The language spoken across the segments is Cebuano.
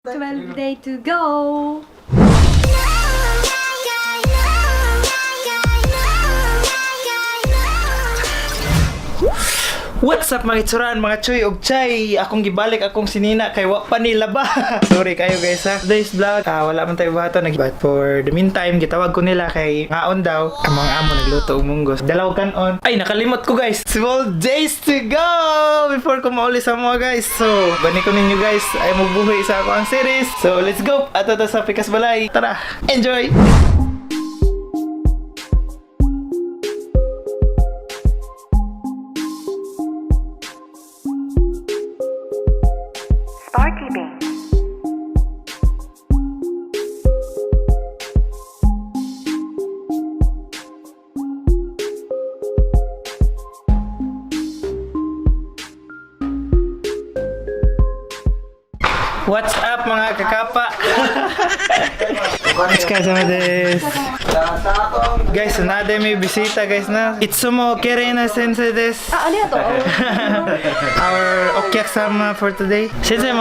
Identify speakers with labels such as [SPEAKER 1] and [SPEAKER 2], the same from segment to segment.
[SPEAKER 1] 12 day to go.
[SPEAKER 2] What's up mga itsuran, mga chuy og chay? Akong gibalik akong sinina kay wa pa nila ba. Sorry kayo guys ha. Today's vlog, wala man tayo buhaton. But for the meantime, gitawag ko nila kay ngaon daw. Ang mga amo nagluto og munggos. Dalaw kanon. Ay, nakalimot ko guys. 12 days to go before ko mauli sa mga guys. So, bani ko ninyo guys. Ay magbuhi sa ako ang series. So, let's go. Ato ta sa Pikas Balay. Tara, enjoy!
[SPEAKER 3] Sparky Bean.
[SPEAKER 2] What's up mga kakapa? Kasama des. Guys, nade may bisita guys na. Itsumo Kerena sensei des.
[SPEAKER 1] あ、ありがとう。
[SPEAKER 2] Our okyakusama for today. Sensei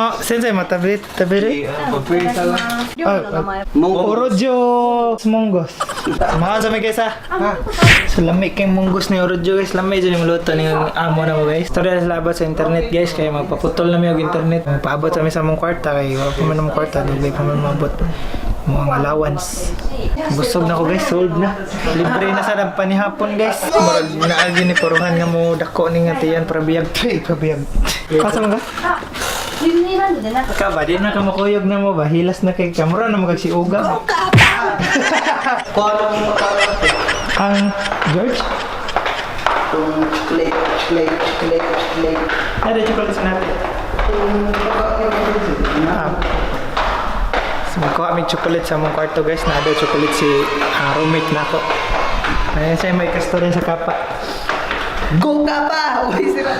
[SPEAKER 2] mo tabi tabi.
[SPEAKER 1] 料理の名前。
[SPEAKER 2] Orojo munggos. Mahal sa may guys ha. So lamig kay munggos ni Orojo guys. Lamig dyan yung luto ni amo na mo guys. Storya sa labat sa internet guys. Kaya magpaputol na mi og internet. Paabot sa mi sa mong kwarta. Kay wala pa man ang kwarta. Dugay pa man maabot mo ang allowance. Busog na ko guys, sold na. Libre na sa panihapon guys. Murag naagi ni paruhan nga mo dako ni nga tiyan para biyag. Ay, pabiyag. Kasa mo ka?
[SPEAKER 1] ディズニーランドでなんか
[SPEAKER 2] Ka ba, di na ka makuyog na mo ba? Hilas na kay kamura na mo kag si Uga. Ang George?
[SPEAKER 4] Itong chocolate, chocolate, chocolate, chocolate.
[SPEAKER 2] Ay, di chocolate sa natin. Ah. So, magkuha may chocolate sa mong kwarto guys. Nada chocolate si roommate na ako. Ayan siya may kastorya sa kapa.
[SPEAKER 4] Go ka pa! Uy, sira.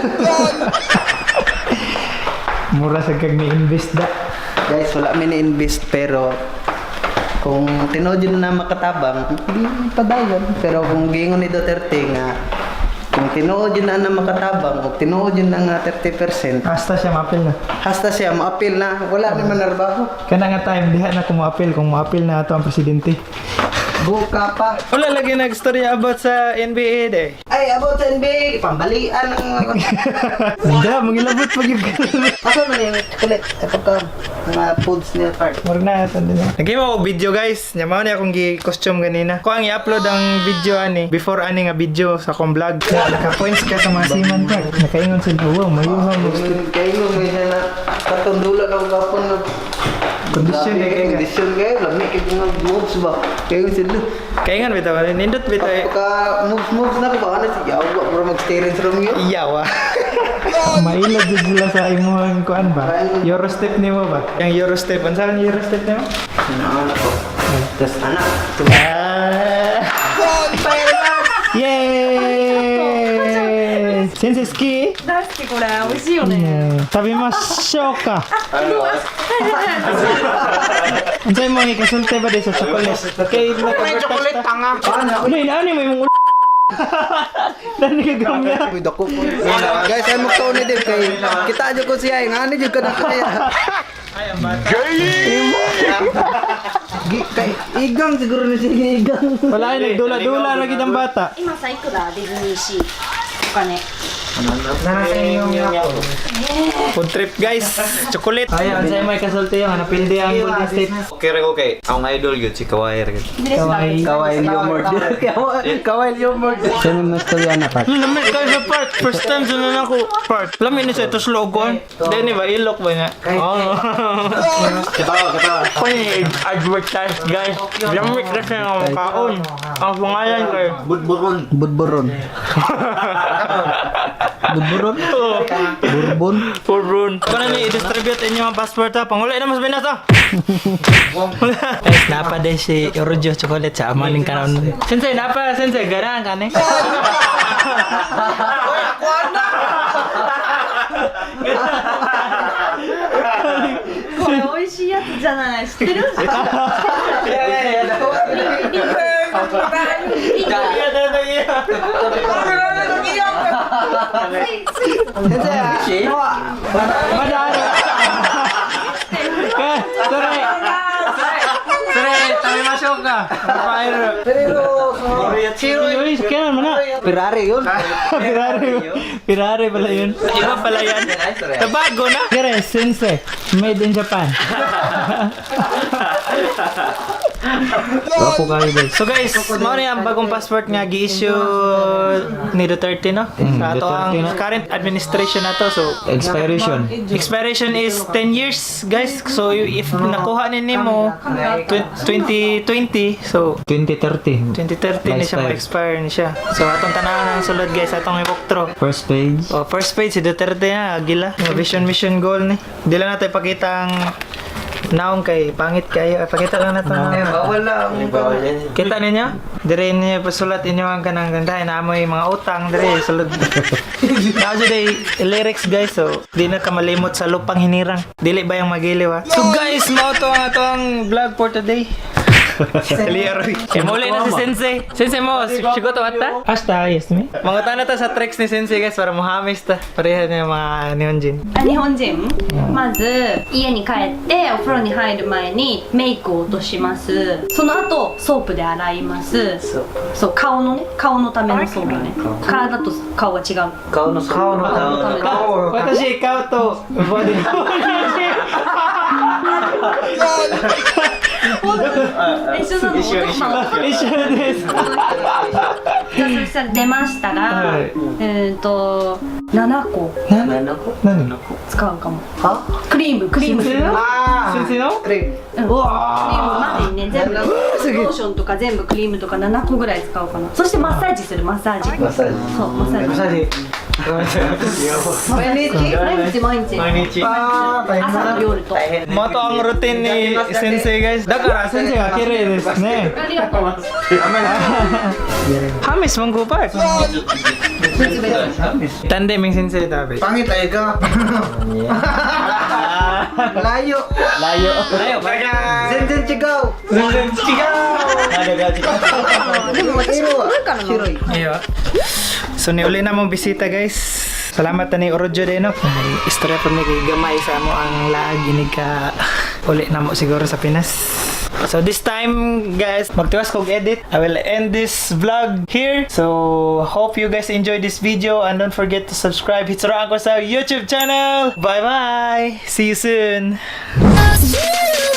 [SPEAKER 2] Mura sa kag ni-invest da.
[SPEAKER 4] Guys, wala mi na-invest pero kung tinuod yun na makatabang, hindi padayon. Pero kung giingon ni Duterte nga, kung tinuod yun na na makatabang, o tinuod yun na nga 30%,
[SPEAKER 2] Hasta siya maapil na.
[SPEAKER 4] hasta siya maapil na, wala naman narbaho.
[SPEAKER 2] Kana nga time, diha na ko moapil kung moapil na ato ang presidente.
[SPEAKER 4] Go ka pa!
[SPEAKER 2] Wala lagi nagstorya about sa NBA de.
[SPEAKER 4] Ay, about sa NBA, pambalian ang...
[SPEAKER 2] Hindi, mangilabot pag yun.
[SPEAKER 4] Asa man yung chocolate? Ay, pagka, mga foods niya part.
[SPEAKER 2] Murag na ito din. Nagima ko video guys. Nya mao ni akong gi-costume ganina. Ko ang i-upload ang video ani before ani nga video sa akong vlog. Na, naka-points ka sa mga seaman park. Nakaingon sila, wow, mayuha mo.
[SPEAKER 4] Kayo mo siya na katong dula na gapon na
[SPEAKER 2] Kondisyon eh, kay ka.
[SPEAKER 4] Kondisyon kayo, lami kay mga moves ba? Kayo sila.
[SPEAKER 2] Kaingon bitaw, nindot bitaw.
[SPEAKER 4] Pagka moves moves na ko ba ano sige, ako ba mag-steering sa room yun?
[SPEAKER 2] Iyawa. Maila jud sila sa imuhang kuan ba? Eurostep nimo ba? Yang Eurostep, unsa ang Eurostep nimo?
[SPEAKER 4] Ano ko? Tapos anak,
[SPEAKER 2] Ah. Yay! Sensei ski?
[SPEAKER 1] 大好きこれ。美味しいよね。
[SPEAKER 2] 食べましょうか。Unsay mo ni kasulti ba di sa chocolate? Okay, may chocolate tanga. Ano inaani mo imong ulo? Dani ka gamya.
[SPEAKER 4] Uy, dako po. Guys, ay mo ni din kay kita jud ko siya, nga ani jud ka na kaya. Gi kay igang siguro ni siya igang.
[SPEAKER 2] Wala ay nagdula-dula ra gid ang bata.
[SPEAKER 1] 今さ、いくらディズニーシー。お金。
[SPEAKER 2] Nasa inyong Food trip guys, chocolate. Ay, unsay may kasulti yung napildi ang Golden State.
[SPEAKER 5] Okay ra ko kay ang idol gyud si Kawhi ra gyud.
[SPEAKER 2] Kawai.
[SPEAKER 4] Kawai Leonard. Kawai Leonard. Sino mas storya na pa?
[SPEAKER 2] Lamig kayo sa park. First time sa na ako park. Lamig ni sa ito slogan. Deni ba ilok ba niya? Oo.
[SPEAKER 5] Kitawa, kitawa.
[SPEAKER 2] Kaya advertise guys. Lamig kasi ang kaon. Ang pangalan kay
[SPEAKER 5] Budburon.
[SPEAKER 4] Budburon. Budburon? Bourbon?
[SPEAKER 2] Purun. Kung ni i-distribute inyo ang passport ha. Pangulay na mas binas ha. Guys, napa din si Orojo chocolate sa amaning kanon. Sensei, napa sensei garang kani.
[SPEAKER 1] これ美味しいやつじゃない。知ってる
[SPEAKER 4] Sensei,
[SPEAKER 2] Madara. Fire.
[SPEAKER 4] Pero,
[SPEAKER 2] Uy, sakyanan mo na.
[SPEAKER 4] Ferrari yun.
[SPEAKER 2] Ferrari. Ferrari pala yun. Iba pala yan. Tabago na. Kere, sensei. Made in Japan. Wapo kayo, guys. So guys, mao ni ang bagong passport nga gi-issue ni Duterte, no? Sa ato ang
[SPEAKER 3] Duterte na.
[SPEAKER 2] current administration na to. So
[SPEAKER 3] Expiration.
[SPEAKER 2] expiration is 10 years, guys. So if nakuha ni nimo 2020, so
[SPEAKER 3] 2030.
[SPEAKER 2] 2030 ni siya ma-expire ni siya. So atong tanawan ang sulod, guys, atong i-walkthrough.
[SPEAKER 3] First page.
[SPEAKER 2] Oh, first page si Duterte na, agila. Yung vision, mission, goal ni. Di lang natin ipakita ang naong kay pangit kayo. Ay, pakita lang nato.
[SPEAKER 4] Eh, bawal lang.
[SPEAKER 2] Kita ninyo? Dire niyo pasulat inyo ang kanang ganda naamoy mga utang dire sulod. Naa jud ay lyrics, guys, so di na ka malimot sa lupang hinirang. Dili ba yung magiliw ha? So guys, mao to ang ato ang vlog for today. Eh, muli na si Sensei. Sensei mo, shigoto atta? Hasta, yes me. Mangutana ta sa tricks ni Sensei, guys, para muhamis ta. Pareha niya mga Nihonjin.
[SPEAKER 1] あ日本人まず家に帰ってお風呂に入る前にメイクを落とします。その後ソープで洗います。そう、顔のね、顔のためのソープね。体と顔が違う。
[SPEAKER 4] 顔の顔の
[SPEAKER 1] 顔のための。
[SPEAKER 2] Watashi, ikaw to. Body.
[SPEAKER 1] 一緒なの。
[SPEAKER 5] 一緒一緒。
[SPEAKER 2] 一緒です。
[SPEAKER 1] じゃあそしたら出ましたら、
[SPEAKER 2] はい
[SPEAKER 1] 7個
[SPEAKER 2] 何
[SPEAKER 1] 使うかも。クリームクリーム。クリーム
[SPEAKER 4] Ah!
[SPEAKER 2] 先生の
[SPEAKER 4] クリーム。
[SPEAKER 1] うん、クリームまでにね、全部ローションとか全部クリームとか7個ぐらい使うかな。そしてマッサージする。マッサージ。
[SPEAKER 4] マッサージ。
[SPEAKER 1] そう、マッサージ。
[SPEAKER 2] マッサージ。
[SPEAKER 4] 毎日。
[SPEAKER 1] 毎日毎日。
[SPEAKER 2] 毎日。
[SPEAKER 4] あー、大変
[SPEAKER 1] 朝と夜と。
[SPEAKER 2] Mao to ang routine ni Sensei, guys. だから先生が綺麗ですね。
[SPEAKER 1] ありがとう。
[SPEAKER 2] Hamis mong kupar. Tande ming Sensei tabi.
[SPEAKER 4] Pangit ay ka. Layo.
[SPEAKER 5] Layo.
[SPEAKER 2] Layo.
[SPEAKER 4] 全然違う。
[SPEAKER 2] 全然違う。
[SPEAKER 1] でも私も黒いからな。
[SPEAKER 4] 白い。
[SPEAKER 2] Iyo. So niuli na mong bisita, guys. Salamat ni Orojo din no. Ay, istorya po ni kay gamay sa amo ang laag inig ka uli na mo siguro sa Pinas. So this time, guys, magtiwas kog edit. I will end this vlog here. So hope you guys enjoyed this video and don't forget to subscribe. Hitsuro ako sa YouTube channel. Bye bye. See you soon.
[SPEAKER 6] You.